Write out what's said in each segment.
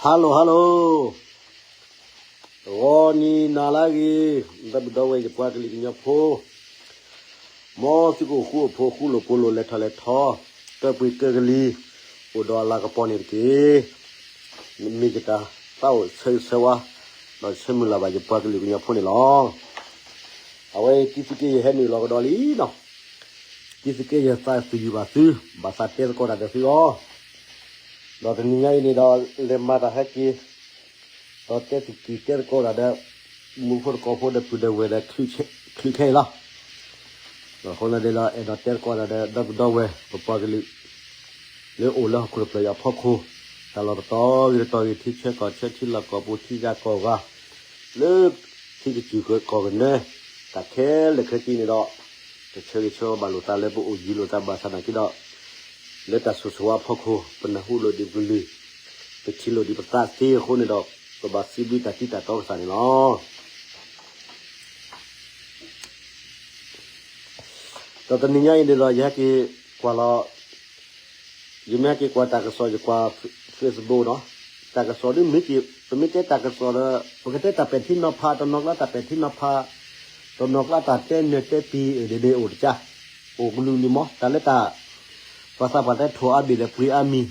Hello hello, ဂီၤနံၤနၤလၢအဂ့ၤ, ဒီပုၢ်ဒီဝဲၢ်ယပှၤကလုာ်ကညီဖိ, မ်သုကအိၣ်ဃူအိၣ်ဖိးဃူလိာ်ဖိးလိာ်လဲၤထီၣ်လဲၤထီ, ကၢပှ့ၤကၢကလံၤ, အိၣ်ဒီးအလၤကပီၤန့ၣ်တက့ၢ်. မ့ၢ်ယတၢ်သးအိၣ်ဆၢဂ့ၤဆၢဝါ, ဒီးဆၢမုၢ်လၢ်ဘၣ်ယပှၤကလုာ်ကညီဖိန့ၣ်လီၤ. အဝဲတံသုးက့ယဲၢ်ဟဲနုာ်လီၤကဒီးလံနီၤ, တံသုးက့ယဲၢ်သးသုးယုာ်ဘၣ်သု, ဘၣ်သးတဲသကိးတၢ်ဒီးသုလီၤ. ဒီးတနံၤညါအံၤန့ၣ်ဒီး လဲၤမၤတၢ်ဟဲက့ၤ, ဒီးတဲသုးက့ၤတဲသကိးတၢ်ဒီး မူဖိသကိးဖိဒီးပုၢ်ဒီးဝဲၢ်ဒီး ချုးခဲအံၤလီၤ. အဃိန့ၣ်ဒီး အဲၣ်ဒိးတဲသကိးတၢ်ဒီး ဒီပုၢ်ဒီဝဲၢ် ပပှၤကလုာ် လၢအိၣ်လၢဟီၣ်ခိၣ်တဖျၢၣ်အံၤအဖီခိၣ်, တၢ်လီၢ်တတီၤဂ့ၤတတီၤဂ့ၤ, ထံဆၢကီၢ်ဆၢ, ထံလီၢ်ကီၢ်ပူၤ, ထံဂၤကီၢ်ဂၤ, လၢထံကစၢၢ်ကီၢ်ကနၢ, တၢ်ခဲလၢာ်ခဲဆ့န့ၣ်ဒီး ပဆၢဂ့ၤဆၢဝါဘၣ်လိာ်သးလၢပအိၣ်ယံၤလိာ်သးဘၣ်ဆၣ်နာ်က့ဒီး လၢတၢ်ဆိၣ်ဂ့ၤဆိၣ်ဝါအဖီခိၣ် ပနၢ်ဟူလိာ်ဒံးပကလုၢ်, ပထံၣ်လိာ်ဒံးပသးသ့အဃိန့ၣ်ဒီး ပဘၣ်စံးဘျုးတၢ်တံတၢ်တီကစၢ်န့ၣ်လီၤ. ဒီးတနံၤညါအံၤန့ၣ်ဒီး ယဟဲက့ၤကွၢ်လီၤ, ယမ့ၢ်ဟဲက့ၤကွၢ်တၢ်ကစီၣ် ယကွၢ် Facebook နီၤ, တၢ်ကစီၣ်ဒ်မ့ၢ်က့ၤ ပမ့ၢ်တဲတၢ်ကစီၣ်ဒီး ပကတဲတၢ်ပဲာ်ထံနီၤဖး, တနီၤကျါတၢ်ပဲာ်ထံနီၤဖး, တနီၤကျါတၢ်တဲနၢၤတဲပံၤ ဒ်န့ၣ်အိၣ်တကါ, အိၣ်ကလုာ်လုာ်မး, တၢ်လၢတၢ် ပှၤသးပှၢ်တဲထိၣ်အါဘ့ၣ်ဒီးပှ့ၤအါမံၤ, ဒ်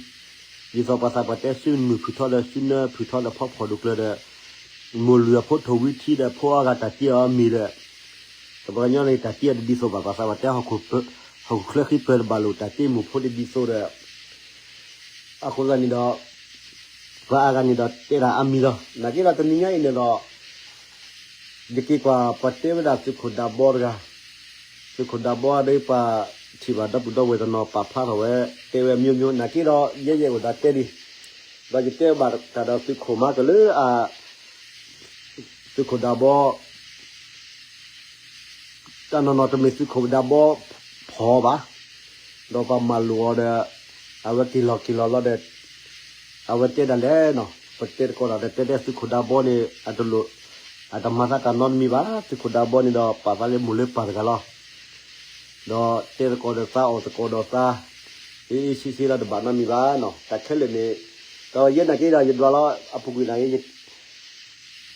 သိးပှၤသးပှၢ်တဲစုမုၢ်ဖုၣ်ထီဒီးစုနၢဖုၣ်ထီဒီးဖီဖီၣ်ဒိၣ်ကျၢၤဒီး မိၢ်လုၢ်အဖိထိၣ်ဝံထံဒီးဖိအါဂၤတၢ်တ့အီၤအါမံၤဒီး တပှၤကညီန့ၣ် တၢ်တ့အီၤတဒ်သိးဘၣ်, ပှၤသးပှၢ်တဲ ဟီၣ်ခိၣ်ချၢဃံပၢၢ်တဘၣ်လိာ် တၢ်တ့မိၢ်ဖိတဒ်သိးဒီး အဃိသတးန့ၣ်ဒီး ပှၤအါဂၤန့ၣ်ဒီးတဲတၢ်အါမံၤလီၤ. နာ်က့ဒီးတနံၤညါအံၤန့ၣ်ဒီး ယက့ၤကွၢ်ပှၤတဲဝဲဒၣ်သုးခိၣ်ဒးဘီတဂၤ, သုးခိၣ်ဒးဘီဒီးပှၤထံၣ်ဘၣ်ဒီပုၢ်ဒီဝဲၢ်တနီၤပာ်ဖျါထီၣ်ဝဲ တဲဝဲမျိုးမျိုး နာ်က့ဒီး ယဲယဲအိၣ်ဒီးတဲဒံး, ဒီးယတဲဘၣ်တၢ်ဒီးသုးခိၣ်မၤကလၢအ သုးခိၣ်ဒးဘီ တၢ်နီၢ်နီၢ်တမ့ၢ်သုးခိၣ်ဒးဘီဖီၣ်ဘၣ်, ဒီးပှၤမၤလိာ်အီၤဒီး အဝဲက့ၤလီၤက့ၤလီၤလီၤဒီး အဝဲတဲဒၣ်လဲၣ်နီၤ, ပတဲသကိးတၢ်ဒီးတဲတဲသုးခိၣ်ဒးဘီန့ၣ် အတလိၣ် အတမၤသးတၢ်နီတမံၤဘၣ်, သုးခိၣ်ဒးဘီန့ၣ်ဒီး ပာ်သးလၢမိၢ်လၢပၢ်တဂၤလီၤ. ဒီးတဲသကိးဒီးသးအီၣ်သကိးဒီးသး အ့အ့ဆ့ဆ့လီၤ တဘၣ်နီတမံၤဘၣ်နီၤ, တၢ်ခဲလၢာ်န့ၣ် ဒီးယဲနာ်က့ဒီးယဒွးလီၤအပူၤကွံာ်နာ်က့ ဒ်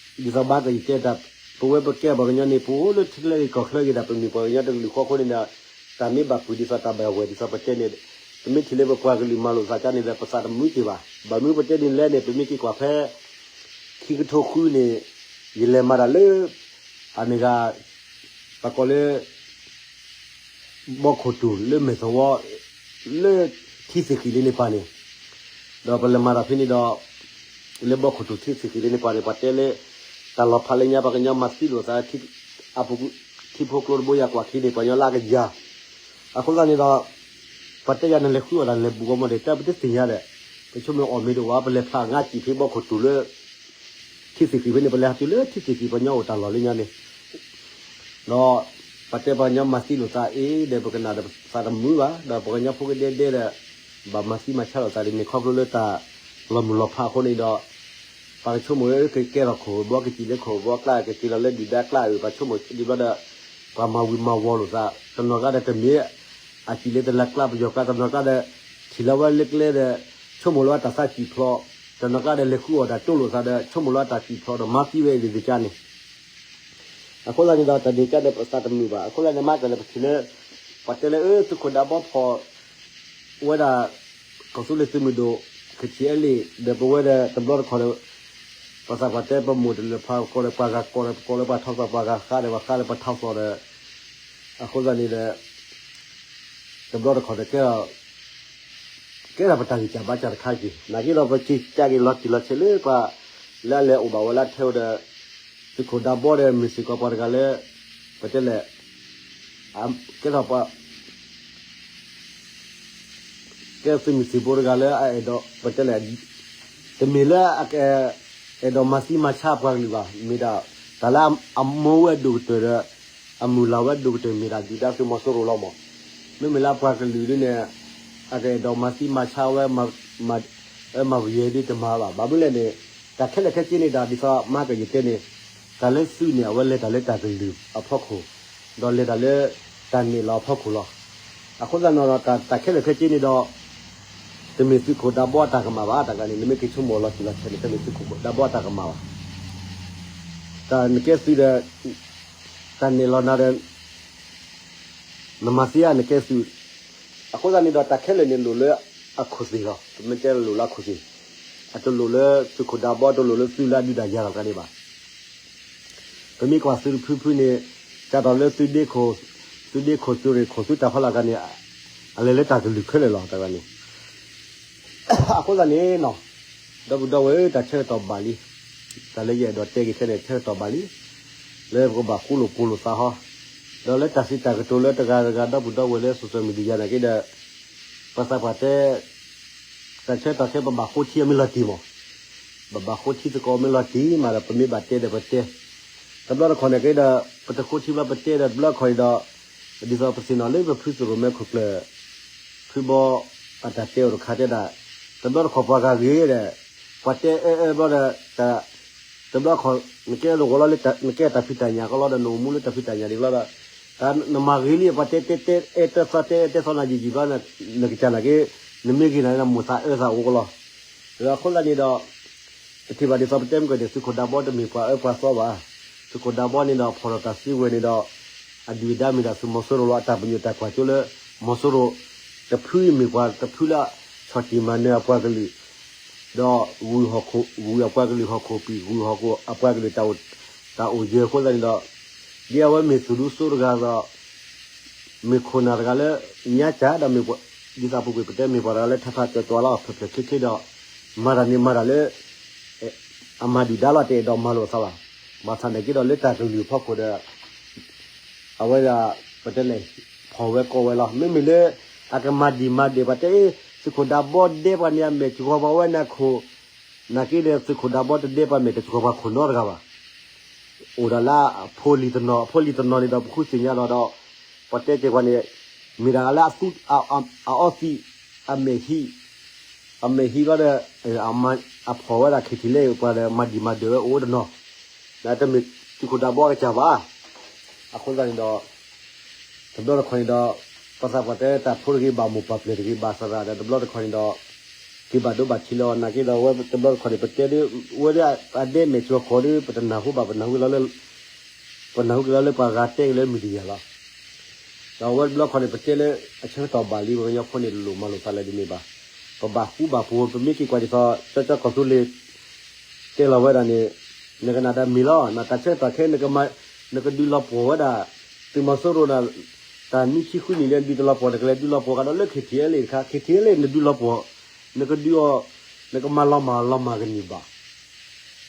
သိးဘၣ်ကယတဲတၢ် ပဝဲပကဲပှၤကညီန့ၣ် ပအိၣ်လၢထံချၢဂ့ၤကီၢ်ချၢဂ့ၤဒၣ် ပမ့ၢ်ပှၤကညီတကလုာ်ဃီအဃိန့ၣ်ဒီး တၢ်မ့ၢ်ဘၣ်ပုၢ်ဒ်သိးတၢ်ဘၣ်ဝဲၢ်ဒ်သိးပတဲန့ၣ် ပမ့ၢ်ထံၣ်လၢပပှၤကလုာ်မၤလိာ်သးကါန့ၣ်ဒီး ပသးတမုာ်က့ၤဘၣ်. ဘၣ်မနုၤပတဲဒ်န့ၣ်လဲၣ်န့ၣ် ပမ့ၢ်က့ၤကွၢ်ဖဲ ခံကထိဃုန့ၣ် ယလဲၤမၤတၢ်လၢ အန့ၣ်ဂၤ ပကိးလၢ ဘီခိၣ်တူၢ်လၢမဲာ်သဝီ လၢထံသ့ၣ်ဃံၣ်လၢန့ၣ်ပၢ်န့ၣ်, ဒီးပလဲၤမၤတၢ်ဖဲန့ၣ်ဒီး လၢဘီခိၣ်တူၢ်ထံသ့ၣ်ဃံၣ်လၢန့ၣ်ပၢ်န့ၣ် ပှၤတဲလၢ တၢ်လီၤဖးလၢညါ ပှၤကညီမၤသံလိာ်သး အပူၤကွံာ် ထံဖိကျိတဘိယၤကွၢ်ခံန့ၣ် ပှၤကညီလၢအကယၤ, အဃိသတးန့ၣ်ဒီး ပှၤတဲယၤနလဲၤဃုအီၣ်တၢ်လဲၤဘူးကီမီၣ်ဒီး တၢ်ပတသ့ၣ်ညါဒီး ပဆိကမိၣ်အီၣ်မ့ၢ်တအိၣ်ဘၣ် ပလဲၤဖျါငါစံာ်ဖဲဘီခိၣ်တူၢ်လၢ ထံသ့ၣ်ဃံၣ်ဖဲန့ၣ် ပလဲၤဟးတုၤလၢထံသ့ၣ်ဃံၣ် ပှၤကညီအိၣ်တၢ်လီၢ်လၢညါန့ၣ် ဒီး ပှၤတဲပှၤကညီမၤသံလိာ်သးအ့ၣ်ဒီး ပကနၣ်ဒီးသးတမုာ်ဘၣ် ဒီးပှၤကညီဖိကဒဲဒဲဒီး ဘၣ်မၤသံမၤဆါလိာ်သးဒ်န့ၣ်ခီဖျိလၢတၢ်လီၤမုၢ်လီၤဖးအဃိန့ၣ်ဒီး ပှၤကဆိကမိၣ်လၢကကဲထီၣ်ခိၣ်ဘီ ကစံၣ်လၢခိၣ်ဘီကျါ ကက့ၤလီၤလၢဒုၣ်ဒါကျါအံၤ ပှၤဆိကမိၣ်ဒ်ဘျီဒီး ပှၤမၤဝံၤမၤဝီၤလိာ်သး တနီၤကျါဒီးတမ့ၢ် အစံၣ်လၢတလၢကျါပယီၤကျါ တနီၤကျါဒီး ထံၣ်လီၤဝဲလၢကျဲဒီး ဆိကမိၣ်လီၤဝဲတၢ်သးစံၣ်ဖျိး တနီၤကျါဒီးလဲၤဃုအီၣ်တၢ်တိလိာ်သးဒီး ဆိကမိၣ်လီၤဝဲတၢ်စံၣ်ဖျိးဒီးမၤသံဝဲအံၤဒ်န့ၣ်ကါန့ၣ် အဃိသတးန့ၣ်ဒီး တၢ်န့ၣ်ကါဒီးပသးတမုာ်ဘၣ် အဃိသတးန့ၣ် မၤကလဲၤပထံၣ်လၢ ပှၤတဲလၢအၢ သုးခိၣ်ဒးဘီဖီၣ် ဝဲဒၣ် ကီၢ်သူလ့ၤသုးမုၢ်ဒိၣ် ကချံၣ်အဲလ့ၣ် ဒီးပဝဲဒီးတဘျီတခီၣ်ဒီး ပှၤသးပှၢ်တဲပမိၢ်တလၢာ်ဖးကီးဒီးပှၤဂၤကီးဒီးပကိးလၢပှၤထီသီၣ်ပှၤဂၤဃါဒီးပှၤဃါဒီးပှၤထီသီၣ်ဒီး အဃိသတးန့ၣ်ဒီး တဘျီတခီၣ်ဒီးကဲ ကဲထီၣ်ပတၢ်ဂံၢ်စၢ်ဘါစၢ်တခါက့ၤ နာ်က့ဒီးပက့ၤကၢ်က့ၤလီၤတံၢ်လီၤဆဲးလၢပှၤ လၢအလဲၤအိၣ်ဘၣ်ဝဲလၢထဲဝဲဒီး သုးခိၣ်ဒးဘီဒီးမုၢ်စ့ၢ်ကီးပှၤတဂၤလၢ ပတဲလဲၣ် ကဲထီၣ်ပှၤ ကဲသုးမုၢ်သံၣ်ဘိတဂၤလၢအအဲၣ်ဒိး ပတဲလဲၣ် တမ့ၢ်လၢအကအဲၣ်ဒိးမၤသံမၤဆါပှၤကလုာ်ဘၣ် မ့ၢ်ဒၣ် တၢ်လၢအမူဝဲဒိၣ်ကတၢၢ်ဒီး အမုၢ်လၢ်ဝဲဒိၣ်ကတၢၢ်မ့ၢ်ဒၣ်ဒုၣ်ဒါသုးမီၤစိရိၤလီၤမး မ့မ့ၢ်လၢပှၤကလုာ်ဒ်န့ၣ် အကအဲၣ်ဒိးမၤသံမၤဆါဝဲ မၤပယဲၤဒ်တမၤဘၣ် ဘၣ်မနုၤလဲၣ်န့ၣ် တၢ်ခဲလၢာ်ခဲဆ့န့ၣ်ဒီး ဒ်သိးမၤကယတဲန့ၣ် တၢ်လၢသုးန့ၣ် အဝဲလဲၤတၢ်လၢတၢ်ကလုာ်အဖီခိၣ် ဒီးလဲၤတၢ်လၢတၢ်နဲၣ်လီၤအဖီခိၣ်လီၤ. အဃိသတးန့ၣ်ဒီး တၢ်ခဲလၢာ်ခဲဆ့န့ၣ်ဒီး တမ့ၢ်သုးခိၣ်ဒးဘီအတၢ်ကမၣ်ဘၣ်, တၢ်ကျါန့ၣ် နမ့ၢ်က့ၤဆိကမိၣ်လီၤတံၢ်လီၤဆဲးန့ၣ် တမ့ၢ်သုးခိၣ်ဒးဘီအတၢ်ကမၣ်ဘၣ်. တၢ်နကဲသုးဒီး တၢ်နဲၣ်လီၤနၤဒီး နမၤသ့ဧါ နကဲသုး. အဃိသတးန့ၣ်ဒီး တၢ်ခဲလၢာ်န့ၣ်လိၣ်လၢအခိၣ်သ့ၣ်လီၤ. ပမ့ၢ်တဲလိၣ်လၢအခိၣ်သ့ၣ်, အတလိၣ်လၢသုးခိၣ်ဒးဘီ, တလိၣ်လၢသုးလၢအဒုးတၢ်ယၤလီၤတဂၤန့ၣ်ဘၣ်. ပမ့ၢ်ကွၢ်သုးတဖုဖုန့ၣ် ကၢ်ထီၣ်လၢသုးဒ့ခိၣ်, သုးဒ့ခိၣ်သုးရ့ၣ်ခိၣ်သုးတၢ်ဖီလာ်တဂၤန့ၣ် အလဲၤလၢတၢ်ကလုၢ်ခဲလၢာ်လီၤ တၢ်တဂၤန့ၣ်. အဃိသတးန့ၣ်နီၤ, ဒီပုၢ်ဒီဝဲၢ်ဧၢ, တၢ်ဆၢကတီၢ်ဘၣ်လံ. တၢ်လၢယအဲၣ်ဒိးတဲက့ၤခဲန့ၣ် ဆၢကတီၢ်ဘၣ်လံ. လၢပကဘၣ်ဃူလိာ်ဖိးလိာ်သးဟီ, ဒီးလၢတၢ်စံးတၢ်ကတိၤလၢတဂၤတဂၤ ဒီပုၢ်ဒီဝဲၢ်လၢ social media နာ်က့ဒီး ပှၤသးပှၢ်တဲ တၢ်ဆၢကတီၢ်ခဲ ပဘၣ်ဃိထံအမ့ၢ်လီၤတံၢ်မး, ပဘၣ်ဃိထံသကိးမ့ၢ်လီၤတံၢ်မးဒီး ပမ့ၢ်ဘၣ်တဲဒီးပတဲ. တဘျီတခီၣ်န့ၣ်က့ဒီး ပတဃိထံဘျီပတဲဒီး တဘျီတခီၣ်န့ၣ်ဒီး ဒ်သိးပသ့ၣ်နီၣ်လၢပဖုသရိၣ်မဲခိၣ်ကျၢၢ် ဖုဘီအတၢ်တဲအီၤတခါတဲဒၣ်, တဘျီတခီၣ်ပှၤဂၤဂ့ၤဒီး ပှၤတဲအၢအၢဘျီဒီး တဘျီတခီၣ် နကဲလၢဂီၤလီၤလၢ နကဲတၢ်ဖံးတၢ်ညၣ်ကီလီၤဒီး နအိၣ်မူလၢတၢ်ဖံးတၢ်ညၣ်ဒ်လီၤဒီး တၢ်နမၤဂ့ၤလံ ပှၤတဲတဲတဲအဲၣ်တၢ်သီတဲအဲၣ်တၢ်သီနၤယံာ်ယံာ်ဘျီ နကစၢ်နာ်က့ နမ့ၢ်ဂ့ၤနၤန့ၣ် မိၢ်သးအၢသးအိၣ်ကီလီၤ. အဃိသတးန့ၣ်ဒီး ပထံၣ်ဘၣ်ဒ်သိးပတဲမ့ၢ်ကဒီး သုးခိၣ်ဒးဘီတမ့ၢ်ပှၤအၢပှၤသီဘၣ်. သုးခိၣ်ဒးဘီန့ၣ်ဒီး ဖီၣ်ထီၣ်တၢ်စုဝဲန့ၣ်ဒီး အဒုၣ်အဒါမ့ၢ်ဒၣ်သုးမီၤစိရိၤလီၤ. အတၢ်ပညိၣ်တၢ်ကွၢ်စိလၢ မီၤစိရိၤ တဖုအံၤမ့ၢ်ပှၤတဖုလၢ ဆီၣ်တံၢ်မၤနၢၤအပှၤကလုာ် ဒီး ဂုာ်အပှၤကလုာ်ဟီၣ်ခိၣ်ပံာ် ဂုာ်ဟီၣ်ခိၣ်အပှၤကလုာ် တၢ်အိၣ်ယၢၤအဃိသတးန့ၣ်ဒီး ဒ်အဝဲမ့ၢ်သုးဒူစိတဂၤဒီး မ့ၢ်ခိၣ်နၢ်တဂၤလၢ ညါစၢ်ဒီးမ့ၢ် ဒ်သိးပူၤကွံာ်ပတဲမ့ၢ်ပှၤတဂၤလၢထးထးကၠီၤကၠီၤလီၤ ဖျဲးဖျဲးချ့ချ့ဒီး မၤတၢ်န့ၣ်မၤတၢ်လၢ အမၤဒုၣ်ဒါလီၤ တအဲၣ်ဒိးမၤလိာ်သးဘၣ်. ဘၣ်ဆၣ်နာ်က့ဒီးလၢတၢ်ကလုၢ်ဖီခိၣ်ဒီး အဝဲဒၣ် ပတဲလဲၣ် ဖီၣ်ဝဲကိးဝဲလီၤ. မ့မ့ၢ်လၢ အကမၤဒံးမၤဒဲး ပှၤတဲအ့ၣ် သုးခိၣ်ဒးဘီဒဲပှၤန့ၣ် အမဲာ်ကဆှီပှၤဝဲန့ၣ်ခိၣ် နာ်က့ဒီး သုးခိၣ်ဒးဘီတဒဲပှၤမဲာ် တဆှီပှၤခိၣ်နီတဂၤဘၣ်. အိၣ်ဒၣ်လၢအဖိလံၤတနီၤ အဖိလံၤတနီၤန့ၣ်ဒီး ပဃုသ့ၣ်ညါဒီးဒီး ပှၤတဲက့ၤပှၤန့ၣ် မ့ၢ်ဒၣ်လၢအသူ အအီသံး အမဲာ်ဟံး အမဲာ်ဟံးဘျီဒီး အဖီၣ်ဝဲဒၣ် ခံထံၣ်လဲၣ် ပှၤဒီး မၤဒံးမၤဒၢးဝဲအိၣ်တနီၤ တမ့ၢ်သုးခိၣ်ဒးဘီအကစၢ်ဘၣ်. အဃိသတးန့ၣ်ဒီး တဘျီတခီၣ်န့ၣ်ဒီး ပှၤသးပှၢ်တဲတၢ်ဖိတဂ့ၤ ဘၣ်မိၢ်ပှၢ်ပျဲၢ်တဂ့ၤ ဘၣ်သရၣ်ဒီး တဘျီတခီၣ်န့ၣ်ဒီး က့ၤဘၣ်ဒိဘၣ်ထံးလီၤ နာ်က့ဒီး ဝဲတဘျီတခီၣ်န့ၣ် ပတဲဒ် ဝဲဒၣ်အဒဲမဲာ်ကဆှီခိၣ်ဒီး ပတနၢ်ဟူဘၣ် ပနၢ်ဟူက့ၤလီၤလၢ ပနၢ်ဟူက့ၤလီၤလၢပှၤဂၤတဲက့ၤလၢ media လီၤ. ဒီးအဝဲတဘျီတခီၣ်န့ၣ် ပတဲလၢအဆၢကတီၢ်ဘၣ်လံ ပှၤကညီဖိန့ၣ် လိၣ်မၤလိာ်သးလၢဒ်န့ၣ်ဘၣ်. ပဘၣ်ဃူဘၣ်ဖိး ပမ့ၢ်က့ၤကွၢ်ဒ်သိး ကၠီကၠီကီၢ်သူလ့ၤ တဲလီၤဝဲဒၣ်န့ၣ် နကနၣ်ဒီးမ့ၢ်လီၤ နတၢ်ဆၢကတီၢ်ခဲ နကဒုးလီၤပှီၢ်ဝဲဒၣ် သုးမီၤစိရိၤန့ၣ် တၢ်နွံဆံဃုနံၣ်လၢနဒုးတလီၤပှီၢ် နကလဲၤဒုးလီၤပှီၢ်ကဒီးလၢ ခံထံၣ်အဲလ့ၣ်တခါ ခံထံၣ်အဲလ့ၣ် နဒုးလီၤပှီၢ် နကဒုးအီၤ နကမၤလီၤမၢ်လီၤမၢ်ကန့ၢ်ဘၣ်.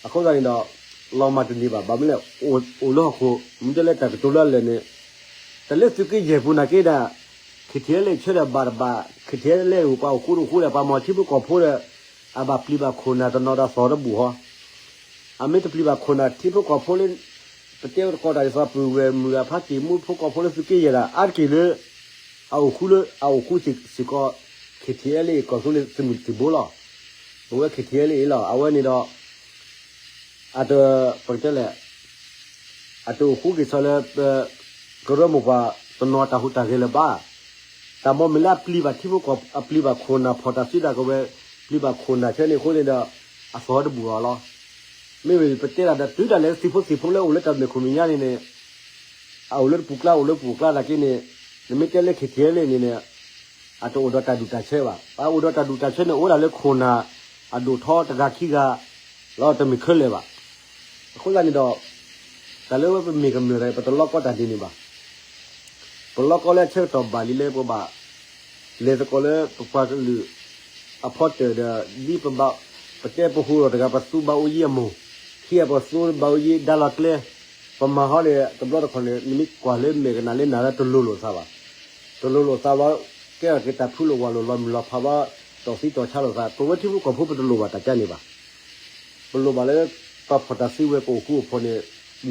အဃိသတးန့ၣ်ဒီး လီၤမၢ်တန့ၢ်ဘၣ် ဘၣ်မနုၤလဲၣ် အိၣ်လၢဟီၣ်ခိၣ် မ့ၢ်တဲလၢတၢ်ကတိၤလၢအလၢာ်န့ၣ် တၢ်လၢသုးက့ယဲၢ်ပူၤနာ်က့ဒီး ခံထံၣ်အဲလ့ၣ်ဆၢဒီးဘၣ်တဘၣ် ခံထံၣ်အဲလ့ၣ်အိၣ်ပှၤအိၣ်ဃူတအိၣ်ဃူဒီး ပှၤမၤထံဖိကီၢ်ဖိဒီး အဘၣ်ပျံၤဘၣ်ခိၣ်နၢ်တနီၤဒီးသီတဘူၣ်ဟီ အမ့ၢ်တပျံၤဘၣ်ခိၣ်နၢ်ထံဖိကီၢ်ဖိလၢ ပတဲတကိးတၢ်ဒ်သိးပုၢ်ဝဲၢ်မုၣ်အဖါတံၢ်မူဖိကီၢ်ဖိလၢသုးက့ယဲၢ်ဒၣ် အါတက့ၢ်လၢ အအိၣ်ဃူလၢ အအိၣ်ဃူစ့ၢ်ကီး ခံထံၣ်အဲလ့ၣ် ကီၢ်သူလ့ၤသုးမုၢ်သံၣ်ဘိလီၤ. ပဝဲ ခံထံၣ်အဲလ့ၣ် အံၤလီၤ အဝဲန့ၣ်ဒီး အတ ပကတဲလဲၣ် အတအိၣ်ဃူက့ၤဆီလၢ ကရၢမိၢ်ပှၢ်တနီၤတၢ်ဟူးတၢ်ဂဲၤလၢၤဘၣ်. တၢ်မီမ့ၢ်လၢအပျံၤဘၣ်ထံဖိကီၢ် အပျံၤဘၣ်ခိၣ်နၢ်ဖီၣ်တၢ်စုဒၣ်ကဝဲၤ ပျံၤဘၣ်ခိၣ်နၢ်ဆၢန့ၣ်အဃိန့ၣ်ဒီး အသီတဘူၣ်အီၤလီၤ. မ့မ့ၢ်ပတဲဒၣ်ဒီးတုၤဒၣ်လဲာ် သုးဖိသံၣ်ဖိလၢအိၣ်လၢတၢ်မဲာ်ခိၣ်မဲာ်ညါန့ၣ်န့ၣ် အအိၣ်လၢတပူၤကျါ အိၣ်လၢပူၤကျါနာ်က့န့ၣ် နမ့ၢ်တဲလၢ ခံထံၣ်အဲလ့ၣ် န့ၣ်န့ၣ် အတအိၣ်ဒီးတၢ်ဒူၣ်တၢ်ဆၢဘၣ်. အအိၣ်ဒီးတၢ်ဒူၣ်တၢ်ဆၢန့ၣ် အိၣ်ဝဲဒၣ်လၢခိၣ်နၢ် အဒိၣ်ထီတဂၤခံဂၤ လီၤ တမ့ၢ်ခဲလၢာ်ဘၣ်. အဃိသတးန့ၣ်ဒီး တၢ်လၢဝဲပမ့ၢ်ကမျၢၢ်တဂၤ ပတလီကီတၢ်ဒ်န့ၣ်ဘၣ်. ပလီကီလၢအဆၢကတီၢ်ဘၣ်လံလၢပဘၣ် လဲၤသကိးလၢပပှၤကလုာ် အဖီတၢၢ်ဒီး ဒ်ပဘၣ် ပတဲပဟူးဒီးတဂၤ ပသူဘၣ်အိၣ်ယံၤအမိၢ် ခံဂၤပသူဘၣ်အိၣ်ယံၤဒါလီၤကျဲ ပမၤဟီဒီး တဘျီတခီၣ်န့ၣ် နမ့ၢ်ကွၢ်လၢမဲာ်ကနၣ်လၢနၤလၢတလိၤလိာ်သးဘၣ်. တလိၤလိာ်သးဘၣ် ကဲထီၣ်က့ၤတၢ်ဖုးလိာ်ဝၤလိာ်လီၤမုၢ်လီၤဖးဘၣ် တီၢ်သံတီၢ်ဆါလိာ်သး ပဝဲထံဖိကီၢ်ဖိပတလိၣ်ဘၣ်တၢ်ကါန့ၣ်ဘၣ်. ပလိၣ်ဘၣ်လၢ ပှၤဖီၣ်တၢ်စုဝဲပအိၣ်ဃူအိၣ်ဖိးန့ၣ်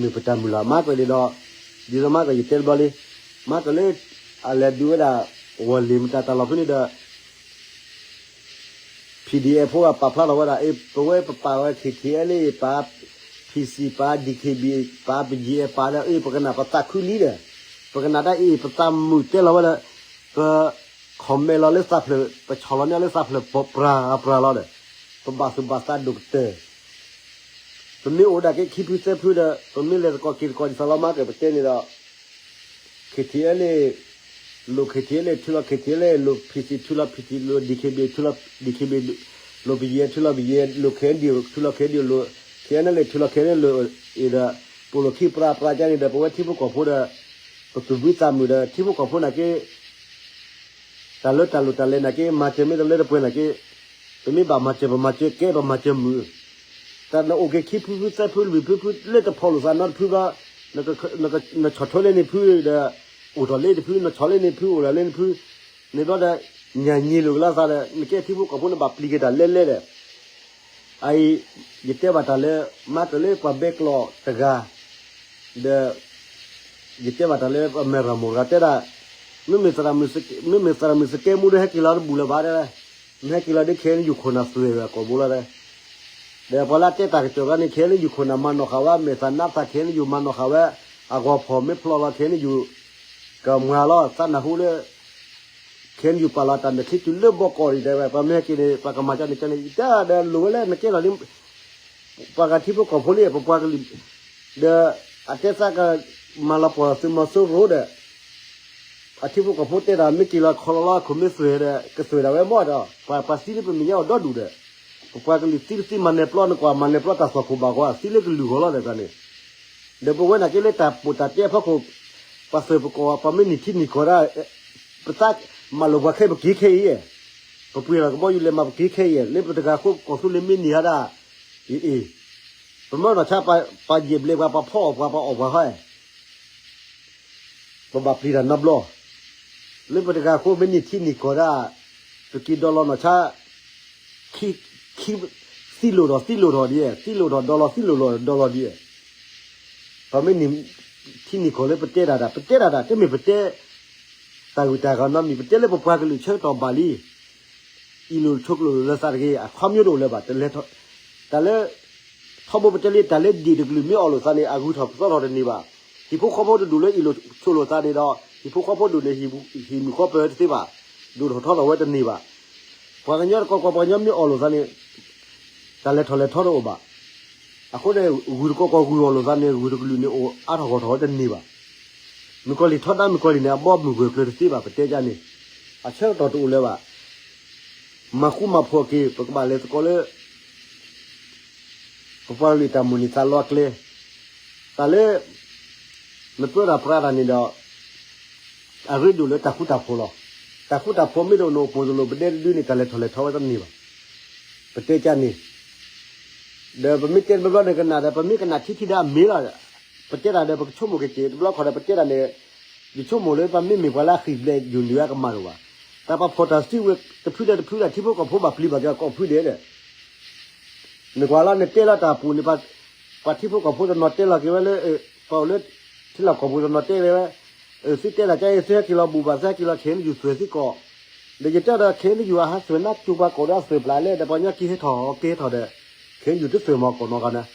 မ့ၢ်ပတၢ်မုၢ်လၢ် မၤကဒီး ဒ်သိးမၤကယတဲတဘျီလံ မၤကလၢ အလဲၤဒုးဝဲဒၣ် ဝီၢ်လ့ၣ်မတၤတၢ်လီၢ်ဖဲန့ၣ်ဒီး PDF ဖိကပာ်ဖျါထီၣ်ဝဲဒၣ် အ့ ပဝဲပပာ်ဝဲ ခံထံၣ်အဲလ့ၣ် ပာ် PC ပာ် DKBA ပာ် BGF ပာ်ဒီး အ့ ပကနၣ်ပသးခုလံဒီး ပကနၣ်တၢ်အ့ ပသးမုာ်တဲလီၤဝဲဒီး ပ comment လီၤလၢသးဖျၢၣ်, ပဆီၣ်လီၤန့ၢ်လၢသးဖျၢၣ်ပပြၤပြၤလီၤဒီး, ပဘၣ်သူၣ်ဘၣ်သးဒိၣ်ကတၢၢ်, ပမ့ၢ်အိၣ်ဒၣ်က့ၤခံဖုသၢဖုဒီး ပမ့ၢ်လဲၤသကိးက့ၤသကိးဒ်သိးလီၤမးကၢ် ပတဲန့ၣ်ဒီး KTLA, လိၣ် KTLA ထုးလီၤ KTLA, လိၣ် PC ထုးလီၤ PC, လိၣ် DKBA ထုးလီၤ DKBA, လိၣ် ပယဲၢ် ထုးလီၤ ပယဲၢ်, လိၣ် KNDO ထုးလီၤ KNDO, လိၣ် KNLA ထုးလီၤ KNLA, အံၤဒီး ပလိၣ်ခံပြၤပြၤကန့ၣ်ဒီး ပဝဲထံဖိကီၢ်ဖိဒီး ပသူၣ်ဘံၣ်သးမုာ်ဒီး ထံဖိကီၢ်ဖိနာ်က့ တၢ်လၢတၢ်လိၣ်တၢ်လဲၤနာ်က့ မၤစၢၤမ့ၢ်တလၢတပှဲၤနာ်က့, ပမ့ၢ်ဘၣ်မၤစၢၤ ပမၤစၢၤကဲ ပမၤစၢၤမုာ်, တၢ်နအိၣ်က့ၤခံဖုဖုသၢဖုလွံၢ်ဖုဖု လၢတဖီၣ်လိာ်သးနီတဖုဘၣ်, နဆီၣ်ထွဲလၢန့ၣ်ဖုဒီး အိၣ်ထီၣ်လၢတဖု, နဆီၣ်လၢန့ၣ်ဖု အိၣ်ထီၣ်လၢန့ၣ်ဖု, န့ၣ်ဘျီဒီး ညၣ်ညံလိာ်ကလီသးဒီး နကဲထံဖိကီၢ်ဖိန့ၣ်ဘၣ်ပျံၤက့ၤတၢ်လဲလဲဒီး အအံၤ ယတဲဘၣ်တၢ်လၢ မၤကၢၢ်လၢပှၤဘဲကျိာ်တဂၤ ဒီး ယတဲဘၣ်တၢ်လၢပမဲၢ်ရၤမိၢ်တဂၤတဲဒၣ်, မ့မ့ၢ်သရၣ်မုၣ်စကဲမူဒီး ဟဲက့ၤလီၤတဘူၣ်လၢၤဘၣ်တဲ, မ့ၢ်ဟဲက့ၤလီၤဒီး ခဲအံၤနယူၢ်ခိၣ်နၢ်သွဲၣ်ဝဲကိာ်ဘိလီၤတဲ, ဒီးပှၤလၢအတဲတၢ်ကစီၣ်တဂၤန့ၣ် ခဲအံၤနယူၢ်ခိၣ်နၢ်မၤနီၣ်ဃာ်ဝဲ မဲာ်သၣ်နါသၣ် ခဲအံၤနယူၢ်မၤနီၣ်ဃာ်ဝဲ အဂီၤဖီၣ်မ့ၢ်ဖျိလီၤ ခဲအံၤနယူၢ် ကမၤလီၤ သးနၢ်ဟူလၢ ခဲအံၤနယူၢ်ပာ်လီၤတၢ်မဲာ်ချံတုၤလၢဘီကီၢ်ဒံးတဲဝဲ ပှၤမ့ၢ်ဟဲက့ၤန့ၣ် ပှၤကမၤကန့ၣ်ကန့ၣ် ယတဲဒီးလိၣ်ဝဲလၢ နကဲလီၤန့ၣ် ပှၤဂၤထံဖိကီၢ်ဖိလံ ပပှၤကလုာ် ဒီး အတဲသးကမၤလီၤပှီၢ်သုးမီၤစိရိၤဒီး အထံဖိကီၢ်ဖိတဲတၢ်မ့ၢ်က့ၤလီၤခီလီၤလီၤ အခိၣ်မ့ၢ်သွဲၣ်ဒီး ကသွဲၣ်ဒၣ်ဝဲမ့ၢ်ဒီး ပှၤပှၤသံလၢပမဲာ်ညါအီၤဒီဒူၣ်ဒီး ပပှၤကလုာ်သံတသံမၤနၢၤပျီနကွၢ် မၤနၢၤပျီတၢ်သွၣ်ခိၣ်ဘၣ်ဂီၤ သံလၢကလုာ်ဂီၤလီၤဒီးန့ၣ် ဒီးပဝဲနာ်က့လၢတၢ်ပိာ်တၢ်တဲအဖီခိၣ် ပှၤသွဲၣ်ပကိာ် ပှၤမ့ၢ်နံၣ်ထံနံၣ်ကီၢ်ဒၣ် ပသးမၤလိာ်ပှၤခဲအံၤပက့ၤခဲအံၤ ပပှ့ၤလီၤကဘီယူၤလဲၤမၤပက့ၤခဲအံၤ လၢပတဂၤအဃိ ကီၢ်သူလ့ၤမ့ၢ်နံၣ်ဟါဒၣ် အ့ၣ်အ့ၣ် ပမၢနီၢ်ဆါ ပှၤယဲၢ်ဘျဲးပှၤ ပှၤဖီအီၣ်ပှၤ ပှၤအီၣ်ပှၤဟီ ပဘၣ်ပျံၤတၢ်နီတဘျီ လၢပတဂၤအဃိ မ့ၢ်နံၣ်ထံနံၣ်ကီၢ်ဒၣ် ပက့ၤဒီလီၤနီၢ်ဆါ ခံ ခံ သံလိာ်ထီၣ်သံလိာ်ထီၣ်ဒ် သံလိာ်ထီၣ်ဒီလီၤသံလိာ်ထီၣ်ဒီလီၤဒ် ပမ့ၢ်နံၣ် ထံနံၣ်ကီၢ်လၢပတဲတၢ်ဒၣ် ပတဲတၢ်ဒၣ် တမ့ၢ်ပတဲ တၢ်ဂုၤတၢ်ဂၤနီတမံၤ ပတဲလၢပပှၤကလုာ်ဆၢကတီၢ်ဘၣ်လံ အံၤလိာ်ဆိးကလိာ်လိာ်လၢသးတဂ့ၤ အခီပညီတအိၣ်လၢၤဘၣ် တလဲၤထီၣ် တၢ်လၢ ထီဘိပတဲလံ တၢ်လၢဒ့ၣ်တကလုာ်မ့ၢ်အီၣ်လိာ်သးန့ၣ် အဂုၤထီၣ်ပသီထီၣ်တန့ၢ်ဘၣ်. ဟံၣ်ဖိဃီဖိတဒူၣ်လၢအံၤလိာ်ဆိးလိာ်သးန့ၣ်ဒီး ဟံၣ်ဖိဃီဖိဒူၣ်န့ၣ် ဟံၣ်မုာ်ဃီပၢၤတသ့ဘၣ်. ဒိၣ်ထီၣ်ထီထီၣ်ဝဲတန့ၢ်ဘၣ်. ပှၤကညီတကီၢ်ကီၢ် ပှၤကညီမ့ၢ်အီၣ်လိာ်သးန့ၣ် တၢ်လဲၤထီၣ်လဲၤထီတအိၣ်ဘၣ်. အဃိန့ၣ် ဂုၢ်တကီၢ်ကီၢ်ဂုၢ်အီၣ်လိာ်သးန့ၣ် ဂုၢ်တကလုာ်န့ၣ် အိၣ်အါထီၣ်ဂီၢ်ထီၣ်ဝဲတန့ၢ်ဘၣ်. မုၣ်ကီၤလံၢ်ထီဒါမုၣ်ကီၤလံၢ်န့ၣ် အဘီမုၢ်ဂၢၢ်ကျၢၤတသ့ဘၣ် ပတဲကါန့ၣ် အဆၢကတီၢ်တအိၣ်လၢၤဘၣ်. မၤဃူမၤဖိးက့ၤ ပကဘၣ်လဲၤသကိးလၢ ပပှၤကလုာ်တၢ်မိၣ်န့ၢ်သးလီအကျဲ, တၢ်လၢ နပြၢတၢ်ပြးတၢ်န့ၣ်ဒီး အရ့ဒိၣ်လၢတၢ်ဃူတၢ်ဖိးလီၤ. တၢ်ဃူတၢ်ဖိးမ့ၢ်တအိၣ် နအိၣ်ပိာ်တလိာ် ပဒဲတဒုန့ၣ် တၢ်လဲၤထီၣ်လဲၤထီဝဲတန့ၢ်ဘၣ်. ပတဲကါန့ၣ် ဒီးပမ့ၢ်တဲတဘျီဘျီန့ၣ်ကနၣ်ဒီး ပမ့ၢ်ကနၣ်ထံထံဒီးအမ့ၢ်လီၤ. ပတဲတၢ်ဒီး ပကဆိကမိၣ်က့ၤက့ၤ တဘျီခီၣ်ဒီး ပတဲတၢ်န့ၣ် ယဆိကမိၣ်လၢပမ့မ့ၢ်ပှၤလၢအဃံၢ်ဘျဲၣ်ယိာ်နုာ်အကမၣ်တအိၣ်ဘၣ်. တၢ်ပှၤဖီၣ်တၢ်စုကဝဲၤတဖုဒီးတဖုဒီး ထံဖိကီၢ်ဖိဘၣ်ပျံၤဘၣ်က့ၤအကိးဖုဒဲးဒီး နကွၢ်လၢနတဲလီၤတၢ်ပူၤန့ၣ် ပှၤထံဖိကီၢ်ဖိတနီၤတဲလီၤက့ၤဝဲလၢ ပှၤအိၣ်လၢ ထံလီၢ်ကီၢ်ပူၤတနီၤတဲဝဲ သုတဲတၢ်ကါအံၤ သုဟဲက့ၤလီၤဘူၣ်ဘၣ် သုဟဲက့ၤလီၤ ခဲအံၤနယူၢ်သွဲၣ်စ့ၢ်ကီး, ဒီးယတဲဒီး ခဲအံၤနယူၢ်အဟးသွဲၣ်နါကၠိပှၤကိးဒီးအသွဲၣ်ပျၢ်လဲၣ် ဒီးပှၤကညီက့ၤဟဲထီၣ်က့ၤဟဲထီၣ်ဒီး ခဲအံၤနယူၢ်တသွဲၣ်မီၤကိးနီၢ်ဂၤန့ၣ်,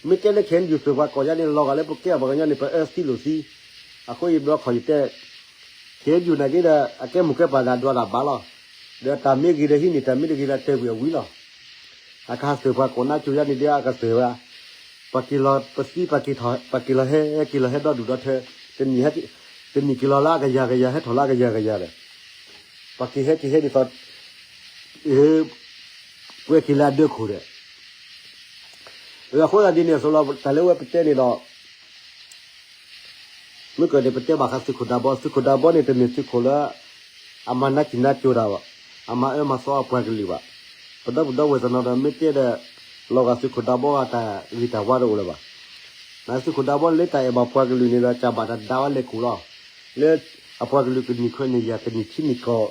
မ့ၢ်တဲလၢခဲအံၤနယူၢ်သွဲၣ်ပှၤကိးယါန့ၣ် လီၤဂာ်လၢပကဲပှၤကညီန့ၣ် ပအၢသံလိာ်သံ, အဃိယဘျီခီၣ်ယတဲ ခဲအံၤနယူၢ်နာ်က့ဒီး အကဲမိၢ်ကဲပၢ်ဒၣ်ဒွးဒၣ်ဘၣ်လီၤ, ဒီးတၢ်မ့ၢ်ဂ့ၤဒီးဟံးန့ၢ် တၢ်မ့ၢ်တဂ့ၤဒီးတဲာ်ကွံာ်အဝံၤလီၤ. အကဟးသွဲၣ်ပှၤကိးနါကၠိယါန့ၣ်ဒီးအကသွဲၣ်ဝဲ, ပှၤက့ၤလီၤပသံ ပှၤက့ၤလီၤဟဲ က့ၤလီၤဟဲဒီဒူၣ်ဒီထၢ, တနံၤက့ၤလီၤလၢအကယၤကယၤ ဟဲထီၣ်လၢအကယၤကယၤဒီး, ပှၤက့ၤဟဲက့ၤဟဲဒ်သိး ပှဲၤက့ၤလၢအဒၢခိၣ်ဒီး, အဃိသတးဒ်န့ၣ်အသိးလီၤ တၢ်လၢဝဲပတဲန့ၣ်ဒီး မ့ၢ်ကၢၢ်န့ၣ် ပတဲဘၣ်ဃးသုးခိၣ်ဒးဘီ, သုးခိၣ်ဒးဘီန့ၣ် တမ့ၢ်သုးခိၣ်လၢ အမၤနးစံၣ်နါကၠိတၢ်ဘၣ်, အမၤအၢမၤသီအပှၤကလုာ်ဘၣ်. ပဒီပုၢ်ဒီဝဲၢ်တနီၤဒီး မ့ၢ်တဲဒီး လီၤဂာ်သုးခိၣ်ဒးဘီအတၢ်ဂ့ၤတၢ်ဝါတအိၣ်လၢၤဘၣ်. နသုးခိၣ်ဒးဘီလၢတၢ်အဲၣ်ဘၣ်ပှၤကလုာ်န့ၣ်ဒီး ကၢ်ဘၣ်တၢ်ဒးဝဲလဲၤခိၣ်လီၤ. လၢအပှၤကလုာ်ကနံၣ်ခွဲနံၣ်ယၤ ကနံၣ်ထံနံၣ်ကီၢ်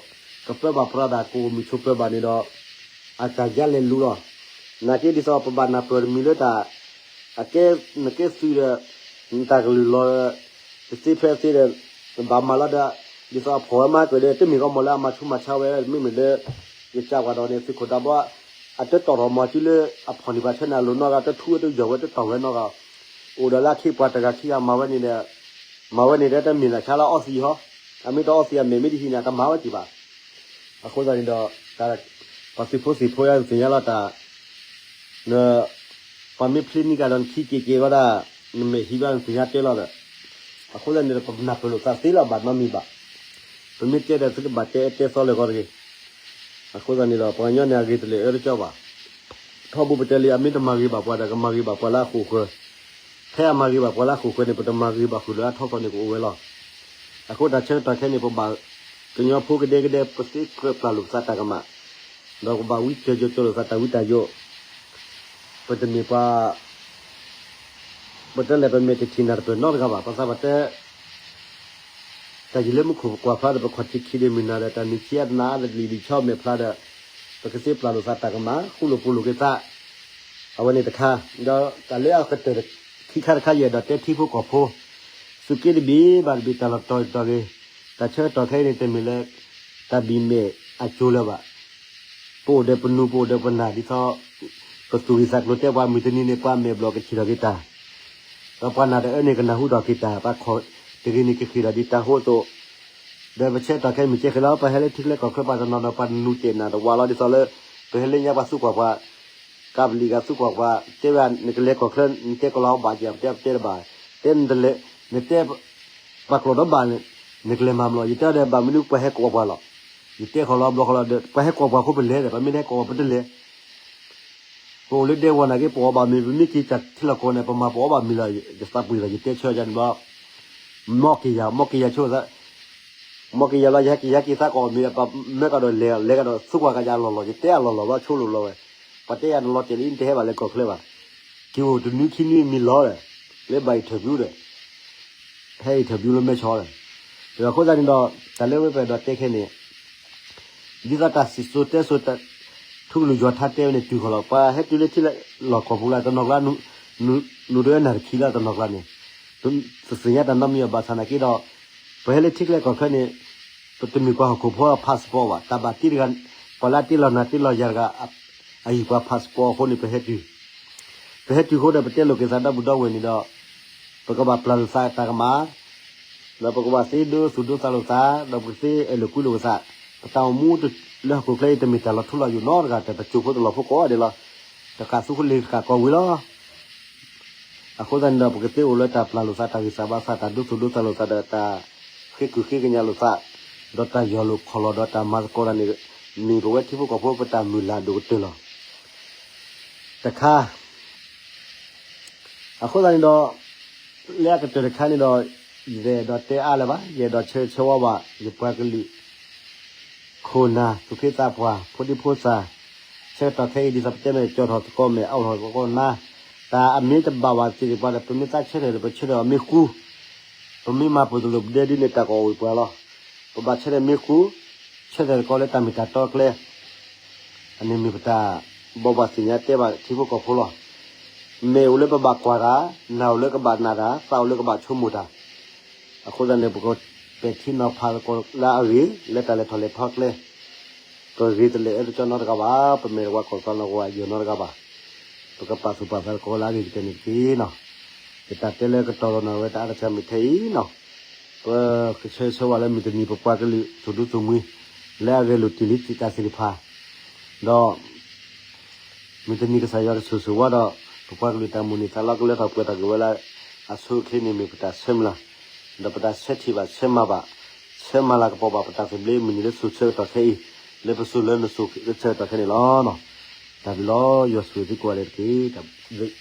ကပၢဘၣ်ပြးတၢ် ကအိၣ်မုာ်ဆိးပၢၤဘၣ်န့ၣ်ဒီး အတၢ်ယါလဲၤလူလီၤ. နာ်က့ဒ်သိးပဘၣ်နၢ်ပၢၢ်တမံၤလၢတၢ် အကဲ နကဲသုးဒီး နတၢ်ကလုၢ်လီၤ တသ့ဖဲသ့ဒီး နဘၣ်မၤလီၤဒီး ဒ်သိးအဖီၣ်ဝဲမၤကၢၢ်ဒီး တမ့ၢ်ကီမီၤလၢအမၤဆူးမၤဆါဝဲ မ့မ့ၢ်လၢ ယကၢ်ပှၤဒီးန့ၣ် သုးခိၣ်ဒးဘီ အတတီၢ်ထီၣ်မီၤစုလၢအဖီၣ်န့ၢ်ပှၤဆၢနၤလိၤနီတဂၤ တထူဝဲတယီၢ်ဝဲတတီၢ်ဝဲနီတဂၤ အိၣ်ဒီးလၢအခ့ပှၤတဂၤခံဂၤမၤဝဲန့ၣ်ဒီး မၤဝဲန့ၣ်ဒီးတမ့ၢ်လၢဆါလၢအီသံးဟီ အမ့ၢ်တအီသံးအမဲာ်မ့ၢ်တဟံးန့ၣ် အတမၤဝဲက့ၤဘၣ်. အဃိသတးန့ၣ်ဒီး တၢ် ပှၤသုးဖိသံၣ်ဖိယါသ့ၣ်ညါလီၤတၢ် န ပှၤမ့ၢ်ဖျ့နံၣ်ကဒီးနခံက့ၤက့ၤဝဲဒၣ် နမဲာ်ဟံးဘၣ်နသ့ၣ်ညါတဲလီၤဒီး အဃိသတးန့ၣ်ဒီး ပနၢ်ပၢၢ်လိာ်သးသ့လီၤ ဘၣ်နီတမံၤဘၣ်. ပမ့ၢ်တဲဒီးသုကဘၣ်တဲတဲသီလၢာ်ဂီၢ်တဂ့ၤ. အဃိသတးန့ၣ်ဒီး ပှၤကညီန့ၣ်အဂ့ၤတလၢာ်အၢတကၠီဘၣ်. ထီဘိပတဲလံ အမ့ၢ်တမၤဂ့ၤဘၣ်ပှၤဒီး ကမၤဂ့ၤဘၣ်ပှၤလၢအဃိာ်ဃၢၤ, ဖဲအမၤဂ့ၤဘၣ်ပှၤလၢအဃိာ်ဃၢၤန့ၣ် ပတမၤဂ့ၤဘၣ်ဃုာ်လၢအထီၣ်သီန့ၣ်ကအိၣ်ဝဲလီၤ. အဃိတၢ်ဆၢကတီၢ်ခဲအံၤန့ၣ် ပဘၣ်ကညီဖိကဒဲကဒဲ ပသ့ကြၢးပျၢ်လိာ်ပသးတၢ်ကမၣ်, ဒီးပဘၣ်ဝံကၢၤကၠိကၠိလိာ်သးတၢ်ဝံတၢ်ယိး, ပတမ့ၢ်ပှၤ ပတဲလဲၣ် ပမဲာ်တထံၣ်နၢ်တပၢၢ်နီတဂၤဘၣ်. ပသးပတဲ တၢ်ယံာ်လၢမူခိၣ်ပကွၢ်ဖျါဒီး ပခီၣ်ထံးခံဒ့မုၢ်နၤဒီး တၢ်နုၢ်ဆံးအတနၢ်အါတလံၤလံၤဆီမဲာ်ဖျါဒီး ပကသ့ပျၢ်လိာ်သးတၢ်ကမၣ် ဃူလိာ်ဖိးလိာ်က့ၤသး, အဝဲန့ၣ်တခါ, ဒီးတၢ်လၢအကတၢၢ်ခံခါတခါ ယအဲၣ်ဒိးတဲထံဖိကီၢ်ဖိ သုးက့တဘ့ၣ်ဘၣ်တဘ့ၣ် တၢ်လီၢ်တတီၤတတီၤဂ့ၤ, တၢ်ဆၢကတီၢ်ခဲအံၤန့ၣ် တမ့ၢ်လၢ တၢ်ဘံၣ်မဲာ်အကၠိလၢၤဘၣ်. ပအိၣ်ဒီးပနူၤ ပအိၣ်ဒီးပနၢ် ဒ်သိး ပသူၣ်ဂံၢ်သးကျိၤတဲပှၤ မုၢ်တနံၤန့ၣ် ပှၤမဲာ်ဘျီၣ်ကထံၣ်ထီၣ်က့ၤတၢ်, ဒီးပှၤနၢ်တအၢန့ၣ် ကနၢ်ဟူထီၣ်က့ၤတၢ်, ပှၤခီၣ်တဂ့ၤန့ၣ် ကဃ့ၢ်ထီၣ်ဒ်တၢ်ဟိအသိး, ဒီးပဆၢကတီၢ်ခဲအံၤ မုၢ်ကဲဃဲလီၤ ပဟဲလၢထံချၢကီၢ်ချၢ ပှၤတနီၤနီၤ ပှၤနူၤတဲာ်နၢ်တဝးလီၤ ဒ်သိးလၢ ပဟဲလၢညါပှၤသူကွၢ်ပှၤ ကးပလံးဂၤသူကွၢ်ပှၤ, တဲဝဲနကလဲၤကီၢ်ချၢ နတဲကီၢ်လီၤဘၣ်က့ၤ ပတဲပတဲတဘၣ်, တဲနတလဲၤ နတဲ ပှၤကျိာ်ဒီးဘၣ်န့ၣ် နကလဲၤမၤမလီၤ, ယတဲဒီးဘၣ်မနုၤပှၤဟဲကိးပှၤလီၤ, ယတဲဃီလီၤဘျီဃီလီၤဒီး ပှၤဟဲကိးပှၤအဃိပလဲၤဒီး ပှၤမ့ၢ်တဟဲကိးပှၤပတလဲၤ ပအိၣ်လၢဒဲဝီၤနာ်က့ ပအီၣ်ဘၣ်မ့ၤ ပမ့ၢ်က့ၤတၢ်ထံလီၢ်ကီၢ်န့ၣ် ပမၤပအီၣ်ဘၣ်မ့ၤလီၤ, ယသးပှ့ၤလီၤ ယတဲဆၢယၤန့ၣ်ဘျီ, မီၢ်က့ၤယၤ မီၢ်က့ၤယၤဆိ မီၢ်က့ၤယၤလီၤ ယဟဲက့ၤ ယဟဲက့ၤသးကအီၣ်မ့ၤ ပမၢကဒီးလဲၤ လဲၤကဒီး သူကွၢ်ကယၤလီၢ်လီၢ် ယတဲအလီၢ်လီၢ်ဘျီ ဆိလိာ်လီၤဝဲ, ပှၤတဲယၤနလီၤတဲာ်လံ နတဟဲဘၣ်လဲၤကီၢ်ချၢဘၣ်, က့ၤအိၣ်တနွံခံနွံမံၤလီၤဒီး, လၢဘၣ်အံၤထၢၣ်ဘျူးဒီး ဟဲအံၤထၢၣ်ဘျူးလၢမဲဆီဒီး, အဃိသတးန့ၣ်ဒီး တၢ်လၢဝဲပအဲၣ်ဒိးတဲခဲန့ၣ် ဒ်သိးတၢ်စံၣ်စိၤတဲစိၤ ထူကလုၢ်ယွၤထါတဲဝဲန့ၣ် တုၤဃီၤလီၤ. ပှၤဟဲတုၤလၢထံလၢလီၢ်ကီၢ်ပူၤလၢတနီၤကျါ နူၤတဝဲနၢ်တခံလၢတနီၤကျါန့ၣ်, တသ့ၣ်ညါတၢ်နီတမံၤဘၣ်ဆၣ်နာ်က့ဒီး, ပဟဲလၢထံချၢကီၢ်ချၢန့ၣ်, ပတမ့ၢ်ပှၤဟီၣ်ခိၣ်ဖိအ passport ဘၣ်, တၢ်ဘၣ်တ့တဂၤ, ပှၤလၢအတ့လီၤနၤတ့လီၤယၤတဂၤ, အဟံၣ်ပှၤ passport အဃိန့ၣ် ပဟဲတုၤ ပဟဲတုၤဃိဒီး ပတဲလိာ်က့ၤသးဒီပုၢ်ဒီဝဲၢ်န့ၣ်ဒီး, ပကဘၣ်ပျၢ်လိာ်သးတၢ်ကမၣ်, ဒီးပကဘၣ်သ့ဒိသူၣ်ဒိသးလိာ်သး, ဒီးပကသ့အဲၣ်လိာ်ကွံလိာ်ပသး, ပတၢ်အိၣ်မူလၢဟီၣ်ခိၣ်ချၢအံၤ တမ့ၢ်တၢ်လီၤထူလီၤယိာ်နီတဂၤ, တၢ်တစိၢ်ဖိတလီၢ်ဖိကိးဂၤဒဲးလီၤ. တဃၣ်သူဃလ့ၤဃၣ်ကီၢ်ဝံၤလီၤ. အဃိသတးန့ၣ်ဒီး ပကသ့အိၣ်လၢတၢ်ပျၢ်လိာ်သး တၢ်ဂံၢ်စၢ်ဘါစၢ် တၢ်ဒိသူၣ်ဒိသးလိာ်သးဒီး တၢ်ဃ့ကုၢ်ဃ့ကညးလိာ်သး, ဒီးတၢ်ယီၢ်လိာ်ခီၣ်လီၤဒီးတၢ်မၤသကိးတၢ်န့ၣ်, မ့ၢ်ပဝဲထံဖိကီၢ်ဖိပတၢ်မုၢ်လၢ်ဒိၣ်ကတၢၢ်လီၤ. တခါ အဃိသတးန့ၣ်ဒီး, လၢအကတၢၢ်တခါန့ၣ်ဒီး, ယအဲၣ်ဒိးတဲအါလၢၤဘၣ်, ယအဲၣ်ဒိးဆၢဂ့ၤဆၢဝါဘၣ် ယပှၤကလုာ် ခိၣ်နၢ် သူၣ်က့သးပှၢ် ဖိဒံဖိသၣ်, ဆၢကတီၢ်ခဲအံၤဒ်သိးပတဲမဲာ် ကၠီၣ်ထီၣ်သကိးမဲာ် အအိၣ်ထီၣ်သကိးနါ, တၢ်အမ့ၢ်တဘၣ်ဘၣ်သ့ၣ်တဖၣ်ဒီး ပမ့ၢ်သးဆၢထၢၣ်ဒီး ပဆၢထၢၣ်အီၤမ့ၢ်ဃူ, ပမ့ၢ်မၤပှဲၤတလိာ်ပဒဲဒ်န့ၣ် တၢ်ကအိၣ်ဝံၤပှၤလီၤ. ပဘၣ်ဆၢထၢၣ်မ့ၢ်ဃူ, ဆၢထၢၣ်သကိးလၢတၢ်မ့ၢ်တၢ်တီကျဲ အန့ၣ်မ့ၢ်ပတၢ်ဘိးဘၣ်သ့ၣ်ညါတဲဘၣ်ထံဖိကီၢ်ဖိလီၤ. မဲာ်အိၣ်လၢပဘၣ်ကွၢ်တၢ်, နၢ်အိၣ်လၢကဘၣ်နၢ်တၢ်, သးအိၣ်လၢကဘၣ်ဆိကမိၣ်တၢ်. အဃိသတးန့ၣ် ပကပဲာ်ထံနီၤဖးသကိးလၢအဂ့ၤ လၢတၢ်လဲၤထီၣ်လဲၤထီကျဲ, ပဂ့ၤတလၢာ်အၢတကၠီနီတဂၤဘၣ်, ပမဲာ်တဝါကီၢ်သးနီၢ်ကဝါယိာ်နီတဂၤဘၣ်. ပကပာ်သူၣ်ပာ်သးသကိးလၢအဂ့ၤကတၢၢ်န့ၣ်တက့ၢ်နီၤ. ယတၢ်တဲလၢကတီၢ်လီၤနီၢ်ဝဲတၢ်အါတခါမ့ၢ်ထဲအံၤနီၤ, ပကဆၢဂ့ၤဆၢဝါလၢမုၢ်တနံၤပပှၤကလုာ် သူၣ်ဒူသူၣ်မှံ လၢအဂဲၤလိာ်တ့ၢ်လံတၢ်သ့ၣ်တဖၣ်, ဒီး မုၢ်တနံၤကစၢ်ယွၤကဆိၣ်ဂ့ၤဆိၣ်ဝါဒီး ပပှၤကလုာ်တၢ်မိၣ်န့ၢ်သးလီကလၢထီၣ်ပှဲၤထီၣ်က့ၤဝဲလၢ အဆိအချ့န့ၣ်မ့ၢ်ပတၢ်ဆၢမုၢ်လၢ်, ဒီးပတၢ်ဆၢထံၣ်ဘၣ်ဆၢမၤဘၣ်, ဆၢမၤလၤကပီၤဘၣ်ပတၢ်သဘျ့ မုၢ်နံၤလၢစိၤဆၢကတီၢ်ခဲအံၤ, လၢပစိၤလၢနစိၤဆၢကတီၢ်ခဲန့ၣ်လီၤ. တၢ်ဘျုးလီၤ. ယွၤဆိၣ်ဂ့ၤသုကိးဂၤဒဲးတက့ၢ်. တၢ်ဘျုး